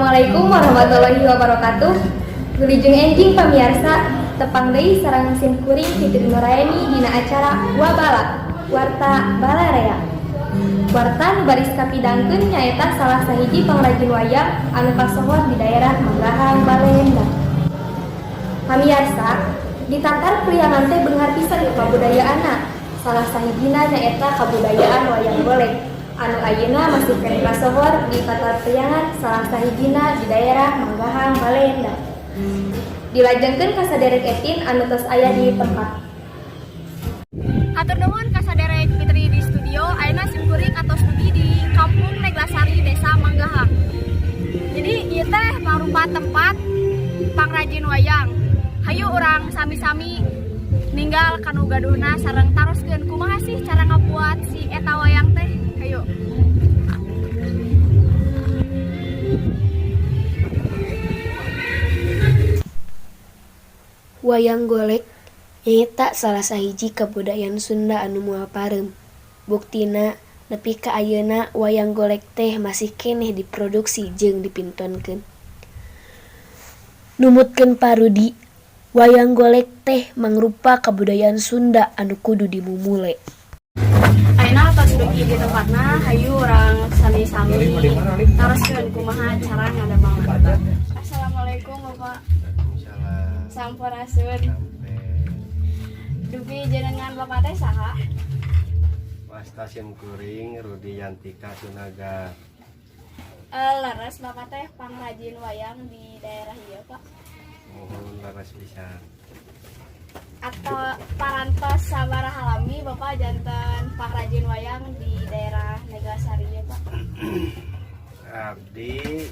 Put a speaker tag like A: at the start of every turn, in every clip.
A: Assalamualaikum warahmatullahi wabarakatuh. Wilujeng enjing, pamiarsa, tepang deui sareng sim kuring Fitri Nuraini dina acara Wabala, Warta Balarea. Warta nu baris kapidangkeun nyaeta salah sahiji pangrajin wayang anu kasohor di daerah Manggahang, Baleendah. Pamiarsa, di Tatar Priangan teh beunghar pisan kabudayaanna. Salah sahijina nyaeta kabudayaan wayang golek anu ayeuna masih keneh kasohor di Tatar Priangan, salah sahijina di daerah Manggahang, Baleendah. Dilajengkeun ka saderek Etin anu tos aya di tempat.
B: Hatur nuhun ka saderek Fitri di studio. Ayeuna sim kuring atos dugi di Kampung Neglasari, Desa Manggahang. Jadi ieu teh mangrupa tempat pangrajin wayang. Hayu urang sami-sami ninggal kanu gaduhna sareng taroskeun kumaha sih cara ngabuat si eta wayang teh. Hayu.
C: Wayang golek nyaeta salah sahiji kabudayaan Sunda anu moal pareum. Buktina nepi ka ayeuna wayang golek teh masih keneh diproduksi jeung dipintonkeun. Numutkeun Pa Rudi, wayang golek teh mangrupa kabudayaan Sunda anu kudu dimumule.
B: Ayeuna tos dugi di tempatna, hayu urang sami-sami taroskeun kumaha cara ngadamelna. Assalamualaikum, Bapak. Sampurasun. Dupi jenengan Bapak teh saha?
D: Wasta sim kuring Rudi Yantika Sunaga.
B: Leres Bapak teh pangrajin wayang di daerah ieu, Pak?
D: Muhun, leres pisan.
B: Atau parantos sabaraha lami Bapak janten pangrajin wayang di daerah Neglasari ieu, Pak?
D: Abdi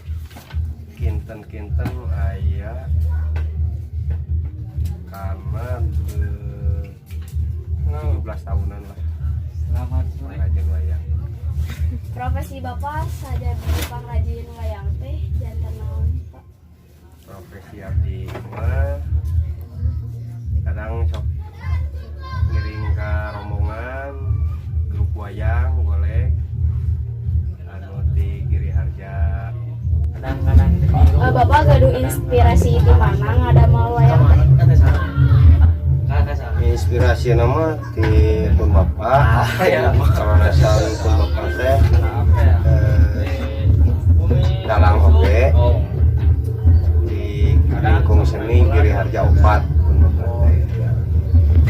D: kinten-kinten aya karena 17 tahunan lah.
E: Selamat sore.
D: Pangrajin wayang.
B: Profesi Bapak sajabi pangrajin wayang teh janten naon, Pak?
D: Profesi abdi mah kadang sok ngiring ke rombongan grup wayang golek anu di Giri Harja.
E: Kadang-kadang
B: Bapak gaduh inspirasi di mana ngadamel wayang teh?
D: Inspirasi nama di pun bapak, kalau dasar pun bapak teh dalang oge di lingkung seni Giri Harja 4 pun bapak teh.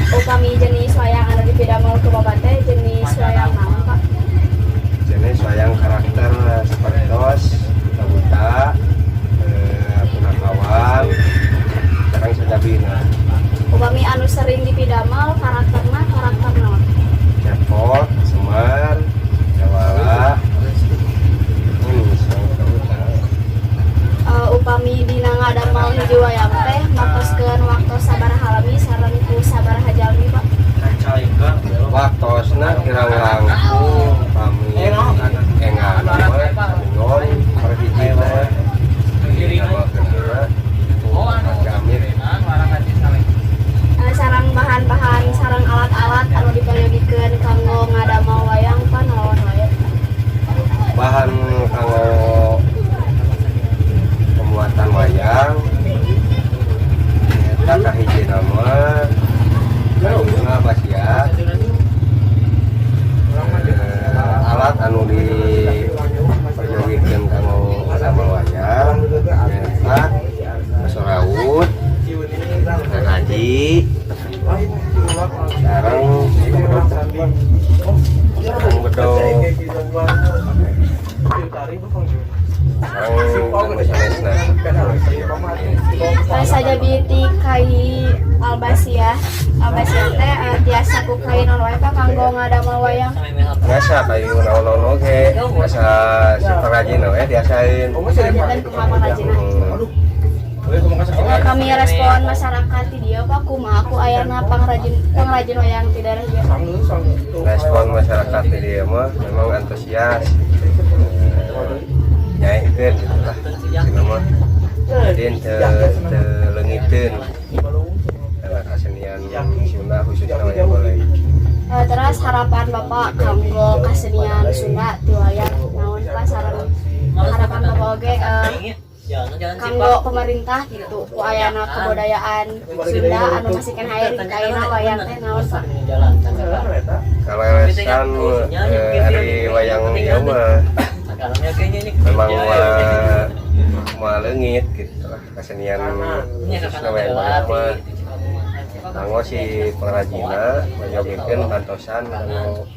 B: Upami jenis wayang anu dipidamel ku Bapak teh jenis wayang naon, Pak?
D: Jenis wayang karakter sepertos buta-buta, punakawan sekarang sajabina.
B: Upami anu sering dipidamel karakterna karakter naon?
D: Cepot, Semar, Jawala, ini buta-buta.
B: Upami dina ngadamel hiji wayang teh matoskeun waktu sabaraha lami sareng ku sabaraha jalmi, Pak?
D: Waktosna kirang langkung kami engal mah saminggon per hiji teh didamelkeunna ku jamit.
B: Sareng bahan-bahan sareng alat-alat anu diperyogikeun kanggo ngadamel wayang, Pak, naon wae?
D: Bahan kanggo pembuatan wayang eta kahiji nama kayuna basia. Alat anu diperjogikeun kanggo ngadamel wayang nyaeta baso raut, gagaji, sareng bedog, sareng anu sanesna.
B: Sajabi ti kai albasiah, albasiah teh tiasa ku kai naon wae, Pak, kanggo ngadamel wayang?
D: Biasa kayu naon-naon oge, biasa si pengrajin we diasain.
B: Janten kumaha pangrajinna? Kami respon masyarakat di dieu, Pak, kumaha ku ayana pangrajin pangrajin wayang di daerah ieu?
D: Respon masyarakat di dieu mah memang antusias, nyaikeun gitu lah cenah mah, jadi teu teu leungiteun karena kesenian Sunda, khususnya wayang golek.
B: Terus harapan Bapak kanggo kesenian Sunda ti wayang naon, Pak, sareng harapan Bapak oge
F: Kanggo pemerintah gitu, ku ayana kebudayaan Sunda anu masih keneh aya di ayeuna wayang teh naon, Pak?
D: Kaleresan ari wayang ieu mah memang moal leungit gitu lah kesenian, khususnya wayang golek mah, kanggo si pengrajinna menyogikeun bantosan kanggo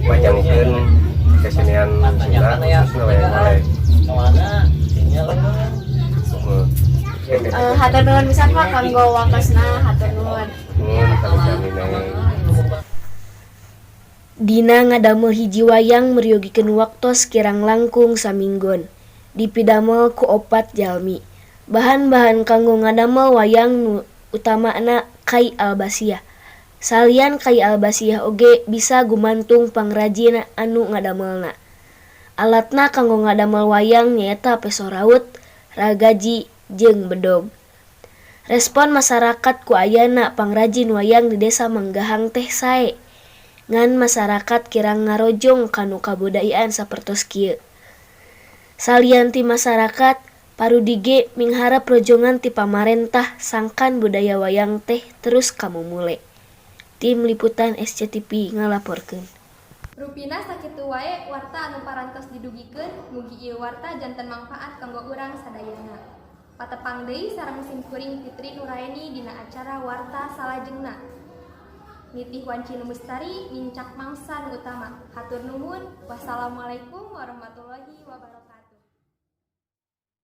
D: majangkeun kesenian Sunda, khususnya wayang golek.
F: Hatur nuhun pisan, Pak, kanggo waktosna, hatur nuhun.
D: Sami-sami, Neng.
C: Dina ngadamel hiji wayang meryogikeun waktos kirang langkung saminggon. Dipidamel ku opat jalmi. Bahan-bahan kanggo ngadamel wayang nu utamana kai albasia. Salian kai albasia oge bisa gumantung pangrajin anu ngadamelna. Alatna kanggo ngadamel wayang nyaeta peso raut, ragaji, jeung bedog. Respon masarakat ku ayana pangrajin wayang di Desa Manggahang teh sae. Ngan masarakat kirang ngarojong kanu kabudayaan sapertos kieu. Salian ti masarakat, Parudi ge mingharep rojongan ti pamarentah sangkan budaya wayang teh terus kamumule. Tim Liputan SCTV ngalaporkeun.
A: Rupina sakitu wae warta anu parantos didugikeun, mugi ieu warta janten mangfaat kanggo urang sadayana. Patepang deui sareng simkuring Fitri Nuraeni dina acara warta salajengna. Nitih wanci nu mistari, nincak mangsa nu utama. Hatur nuhun. Wassalamualaikum warahmatullahi.